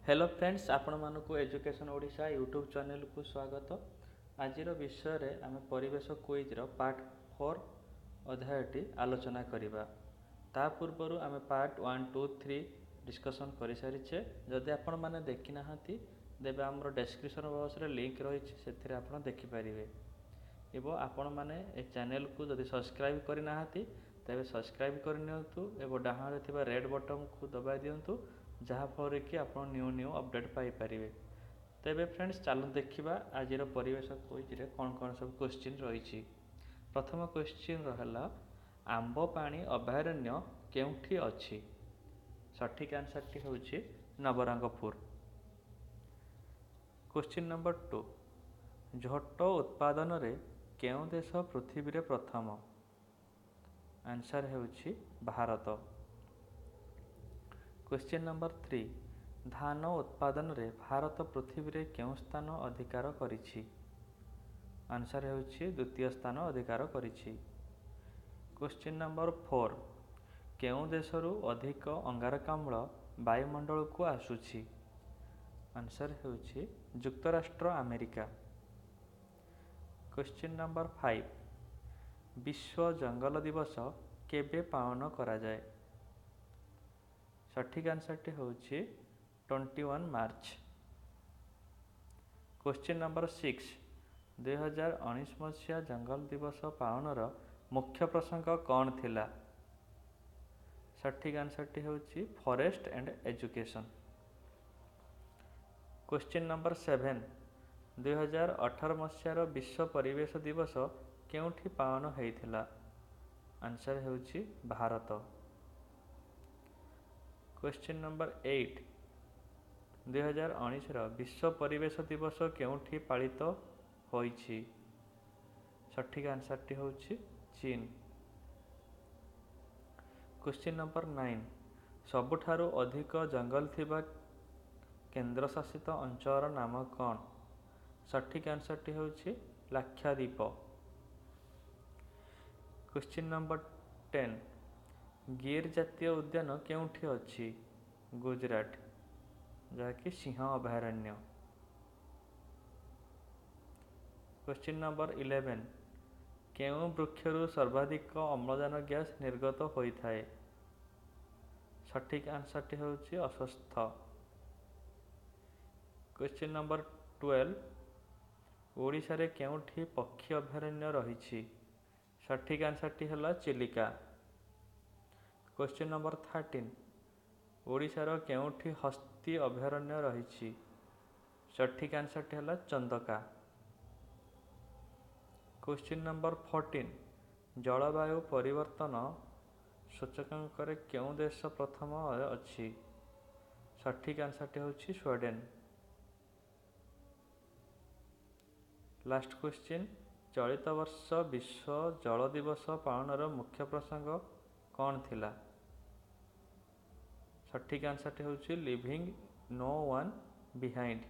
Hello friends, ଆପଣମାନଙ୍କୁ education Odisha YouTube ଚ୍ୟାନେଲକୁ ସ୍ୱାଗତ। ଆଜିର ବିଷୟରେ ଆମେ ପରିବେଶ କୁଇଜ୍ର ପାର୍ଟ 4 ଅଧ୍ୟାୟଟି ଆଲୋଚନା କରିବା। ତା ପୂର୍ବରୁ ଆମେ ପାର୍ଟ 1, 2, 3 ଡିସ୍କସନ୍ କରିସାରିଛେ। ଯଦି ଆପଣମାନେ ଦେଖିନାହାନ୍ତି, ତେବେ ଆମର ଡେସ୍କ୍ରିପସନ୍ ବକ୍ସରେ ଲିଙ୍କ୍ ରହିଛି, ସେଥିରେ ଆପଣ ଦେଖିପାରିବେ। ଏବଂ ଆପଣମାନେ ଏ ଚ୍ୟାନେଲକୁ ଯଦି ସବସ୍କ୍ରାଇବ୍ କରିନାହାନ୍ତି, ତେବେ ସବସ୍କ୍ରାଇବ୍ କରିନିଅନ୍ତୁ ଏବଂ ଡାହାଣରେ ଥିବା ରେଡ଼୍ ବଟନ୍କୁ ଦବାଇ ଦିଅନ୍ତୁ, ଯାହାଫଳରେ କି ଆପଣ ନ୍ୟୁ ନ୍ୟୁ ଅପଡ଼େଟ୍ ପାଇପାରିବେ। ତେବେ ଫ୍ରେଣ୍ଡସ୍, ଚାଲନ୍ତୁ ଦେଖିବା ଆଜିର ପରିବେଶ କୁଇଜ୍ରେ କ'ଣ କ'ଣ ସବୁ କୋଶ୍ଚିନ୍ ରହିଛି। ପ୍ରଥମ କୋଶ୍ଚିନ୍ ହେଲା, ଆମ୍ବପାଣି ଅଭୟାରଣ୍ୟ କେଉଁଠି ଅଛି? ସଠିକ୍ ଆନ୍ସର୍ଟି ହେଉଛି ନବରଙ୍ଗପୁର। କୋଶ୍ଚିନ୍ ନମ୍ବର 2, ଝୋଟ ଉତ୍ପାଦନରେ କେଉଁ ଦେଶ ପୃଥିବୀରେ ପ୍ରଥମ? ଆନ୍ସର୍ ହେଉଛି ଭାରତ। କୋଶ୍ଚିନ୍ ନମ୍ବର 3, ଧାନ ଉତ୍ପାଦନରେ ଭାରତ ପୃଥିବୀରେ କେଉଁ ସ୍ଥାନ ଅଧିକାର କରିଛି? ଆନ୍ସର୍ ହେଉଛି ଦ୍ୱିତୀୟ ସ୍ଥାନ ଅଧିକାର କରିଛି। କୋଶ୍ଚିନ୍ ନମ୍ବର 4, କେଉଁ ଦେଶରୁ ଅଧିକ ଅଙ୍ଗାରକାମ୍ଳ ବାୟୁମଣ୍ଡଳକୁ ଆସୁଛି? ଆନ୍ସର୍ ହେଉଛି ଯୁକ୍ତରାଷ୍ଟ୍ର ଆମେରିକା। କୋଶ୍ଚିନ୍ ନମ୍ବର 5, ବିଶ୍ୱ ଜଙ୍ଗଲ ଦିବସ କେବେ ପାଳନ କରାଯାଏ? ସଠିକ୍ ଆନ୍ସର୍ଟି ହେଉଛି 21 ମାର୍ଚ୍ଚ। କୋଶ୍ଚିନ୍ ନମ୍ବର 6, 2019 ମସିହା ଜଙ୍ଗଲ ଦିବସ ପାଳନର ମୁଖ୍ୟ ପ୍ରସଙ୍ଗ କ'ଣ ଥିଲା? ସଠିକ୍ ଆନ୍ସର୍ଟି ହେଉଛି forest and education. Question number 7, 2018 ମସିହାର ବିଶ୍ୱ ପରିବେଶ ଦିବସ କେଉଁଠି ପାଳନ ହୋଇଥିଲା? ଆନ୍ସର୍ ହେଉଛି ଭାରତ। କୋଶ୍ଚିନ୍ ନମ୍ବର 8, 2019ର ବିଶ୍ୱ ପରିବେଶ ଦିବସ କେଉଁଠି ପାଳିତ ହୋଇଛି? ସଠିକ୍ ଆନ୍ସର୍ଟି ହେଉଛି ଚୀନ। କୋଶ୍ଚିନ୍ ନମ୍ବର 9, ସବୁଠାରୁ ଅଧିକ ଜଙ୍ଗଲ ଥିବା କେନ୍ଦ୍ରଶାସିତ ଅଞ୍ଚଳର ନାମ କ'ଣ? ସଠିକ୍ ଆନ୍ସର୍ଟି ହେଉଛି ଲାକ୍ଷାଦ୍ୱୀପ। କୋଶ୍ଚିନ୍ ନମ୍ବର 10, ଗିର୍ ଜାତୀୟ ଉଦ୍ୟାନ କେଉଁଠି ଅଛି? ଗୁଜରାଟ, ଯାହାକି ସିଂହ ଅଭୟାରଣ୍ୟ। କୋଶ୍ଚିନ୍ ନମ୍ବର 11, କେଉଁ ବୃକ୍ଷରୁ ସର୍ବାଧିକ ଅମ୍ଳଜାନ ଗ୍ୟାସ୍ ନିର୍ଗତ ହୋଇଥାଏ? ସଠିକ୍ ଆନ୍ସର୍ଟି ହେଉଛି ଅଶ୍ୱତ୍ଥ। କୋଶ୍ଚିନ୍ ନମ୍ବର 12, ଓଡ଼ିଶାରେ କେଉଁଠି ପକ୍ଷୀ ଅଭୟାରଣ୍ୟ ରହିଛି? ସଠିକ୍ ଆନ୍ସର୍ଟି ହେଲା ଚିଲିକା। କୋଶ୍ଚିନ୍ ନମ୍ବର 13, ଓଡ଼ିଶାର କେଉଁଠି ହସ୍ତୀ ଅଭୟାରଣ୍ୟ ରହିଛି? ସଠିକ୍ ଆନ୍ସର୍ଟି ହେଲା ଚନ୍ଦକା। କୋଶ୍ଚିନ୍ ନମ୍ବର 14, ଜଳବାୟୁ ପରିବର୍ତ୍ତନ ସୂଚକାଙ୍କରେ କେଉଁ ଦେଶ ପ୍ରଥମ ଅଛି? ସଠିକ୍ ଆନ୍ସର୍ଟି ହେଉଛି ସ୍ୱିଡେନ୍। ଲାଷ୍ଟ କ୍ୱେଶ୍ଚିନ୍, ଚଳିତ ବର୍ଷ ବିଶ୍ୱ ଜଳ ଦିବସ ପାଳନର ମୁଖ୍ୟ ପ୍ରସଙ୍ଗ କ'ଣ ଥିଲା? ସଠିକ୍ ଆନ୍ସର୍ଟି ହେଉଛି ଲିଭିଂ ନୋ ୱାନ୍ ବିହାଇଣ୍ଡ।